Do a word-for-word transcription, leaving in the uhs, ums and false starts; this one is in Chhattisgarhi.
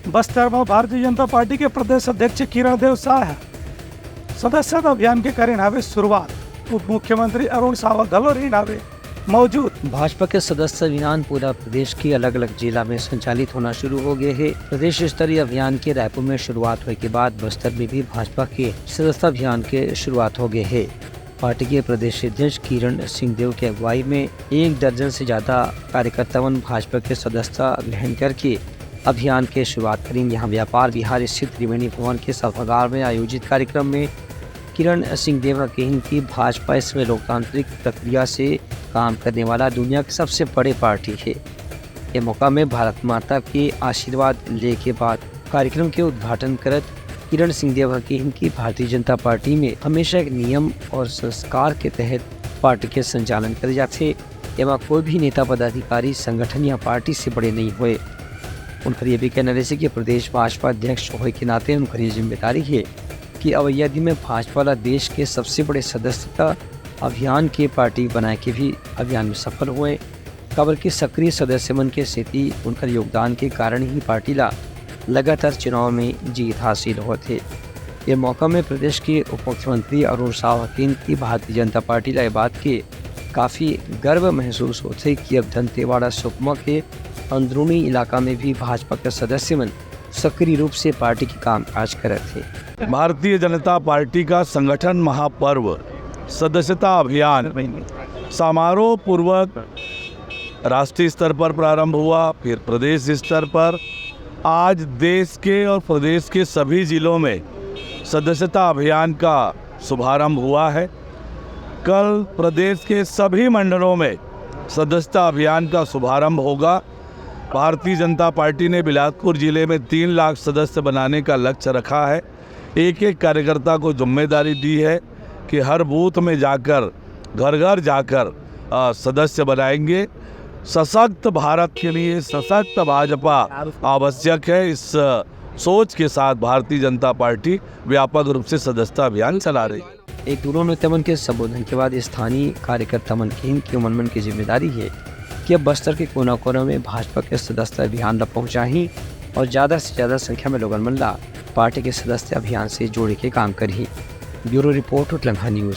बस्तर में भारतीय जनता पार्टी के प्रदेश अध्यक्ष किरण देव साह ह सदस्यता अभियान के करिन हावे शुरुआत। उप मुख्यमंत्री अरुण साव घलो रहिन हावे मौजूद। भाजपा के सदस्य अभियान पूरा प्रदेश के अलग-अलग जिला में संचालित होना शुरू हो गए हे। प्रदेश स्तरीय अभियान के रायपुर में शुरुआत होए के बाद बस्तर में भी भाजपा के सदस्यता अभियान के शुरुआत हो गए हे। पार्टी के प्रदेश अध्यक्ष किरण सिंह देव के अगुवाई में एक दर्जन से ज्यादा कार्यकर्ता मन भाजपा के सदस्यता ग्रहण करके अभियान के शुरुआत करिन। यहाँ व्यापार विहार स्थित त्रिवेणी भवन के सभागार में आयोजित कार्यक्रम में किरण सिंह देव ह कहिन कि भाजपा इसमें लोकतांत्रिक प्रक्रिया से काम करने वाला दुनिया के सबसे बड़े पार्टी हे। ये मौका में भारत माता के आशीर्वाद ले के बाद कार्यक्रम के उद्घाटन करत किरण सिंह देव ह कहिन कि भारतीय जनता पार्टी में हमेशा एक नियम और संस्कार के तहत पार्टी के संचालन करे जाथे। एमा कोई भी नेता, पदाधिकारी, संगठन या पार्टी से बड़े नहीं होए। उनकर ये भी कहना रहिसे कि प्रदेश भाजपा अध्यक्ष होए के नाते उनकर ये जिम्मेदारी हे कि अवैया दिन में भाजपा ला देश के सबसे बड़े सदस्यता अभियान के पार्टी बनाए के भी अभियान में सफल होए, काबर कि सक्रिय सदस्य मन के सेती उनकर योगदान के कारण ही पार्टी ला लगातार चुनाव में जीत हासिल होत हे। ये मौका में प्रदेश के उप मुख्यमंत्री अरुण साव ह कहिन कि भारतीय जनता पार्टी ला ये बात के काफी गर्व महसूस होथे कि अब दंतेवाड़ा सुकमा के अंदरूनी इलाका में भी भाजपा के सदस्य मन सक्रिय रूप से पार्टी के कामकाज करत हे। भारतीय जनता पार्टी का संगठन महापर्व सदस्यता अभियान समारोह पूर्वक राष्ट्रीय स्तर पर प्रारंभ हुआ, फिर प्रदेश स्तर पर। आज देश के और प्रदेश के सभी जिलों में सदस्यता अभियान का शुभारंभ हुआ है। कल प्रदेश के सभी मंडलों में सदस्यता अभियान का शुभारंभ होगा। भारतीय जनता पार्टी ने बिलासपुर जिले में तीन लाख सदस्य बनाने का लक्ष्य रखा है। एक एक कार्यकर्ता को जिम्मेदारी दी है कि हर बूथ में जाकर, घर घर जाकर, अ, सदस्य बनाएंगे। सशक्त भारत के लिए सशक्त भाजपा आवश्यक है। इस, अ, सोच के साथ भारतीय जनता पार्टी व्यापक रूप से सदस्यता अभियान चला रही है। एक दूनों नेता मन के संबोधन के बाद स्थानीय कार्यकर्ता मन कहिन कि ओमन मन के जिम्मेदारी हे कि अब बस्तर के कोना-कोना में भाजपा के सदस्यता अभियान ला पहुंचाही और ज्यादा से ज्यादा संख्या में लोगन मन ला पार्टी के सदस्यता अभियान से जोड़े के काम करही। ब्यूरो रिपोर्ट, उतलंघा न्यूज।